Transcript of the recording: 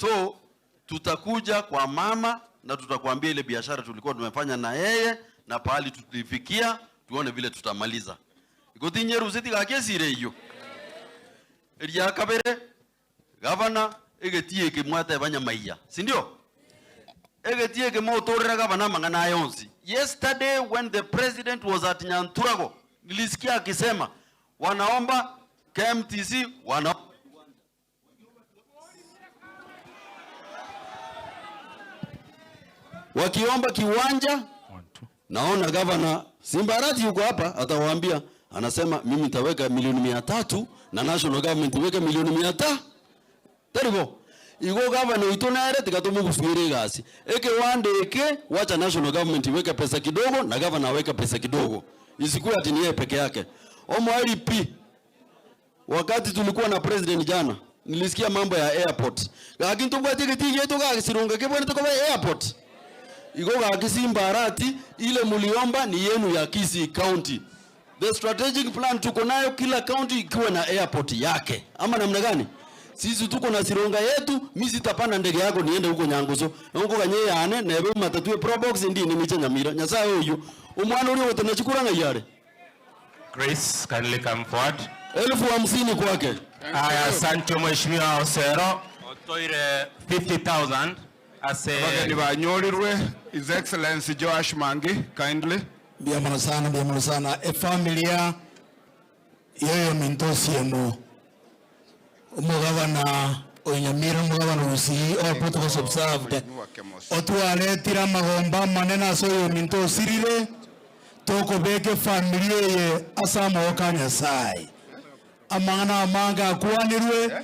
So tutakuja kwa mama na tutakwambia ile biashara tulikuwa tumefanya na yeye na pahali tulifikia, tuone vile tutamaliza. Ikotinye rusiti gakesire iyo eria kabere gavana egetie ekemwate banyamaiya, si ndio? Egetie ekemotorera gavana mang'ana yonsi. Yesterday when the president was at Nyanturago, nilisikia akisema wanaomba KMTC wakiomba kiwanja. Naona gavana Simbarati yuko hapa, atawaambia, anasema mimi nitaweka milioni 300 na national government iweke milioni 500. Teribo igo gavana itu nere tikatumugusuire gasi eke wande eke, wacha national government iweke pesa kidogo na gavana aweke pesa kidogo, isikuwe ati ni yeye peke yake. Omo LP, wakati tulikuwa na president jana, nilisikia mambo ya airport, lakini tubwati kitige tugasirunga kibone tukoba airport igo gakisimbarati ile muliomba ni yenu ya Kisii County. The strategic plan tuko nayo, kila county ikiwa na airport yake, ama namna gani? Sisi tuko na Sironga yetu, mimi sitapanda ndege yako niende huko Nyanguso. Huko kanye yane nebe matatu Probox ndi ni miche Nyamira. Nyasaye uyu. Umwana uri wote nachukura ngayare. Grace, kindly come forward. 50,000 kwake. Aya, asante Mheshimiwa Osero. Otoire 50,000 ase Abageni banyorirwe. His Excellency Joash Mangi, kindly. Mbiamono sana, mbiamono sana. Efamilia yoyo minto siemo omugabana oinyamira, omugabana Gusii, all protocols observed. Otwaretire amagomba manene ase oyo minto osirire, tokobeka efamilia eye ase amagoko a Nyasaye. Amang'ana amange akwanirwe.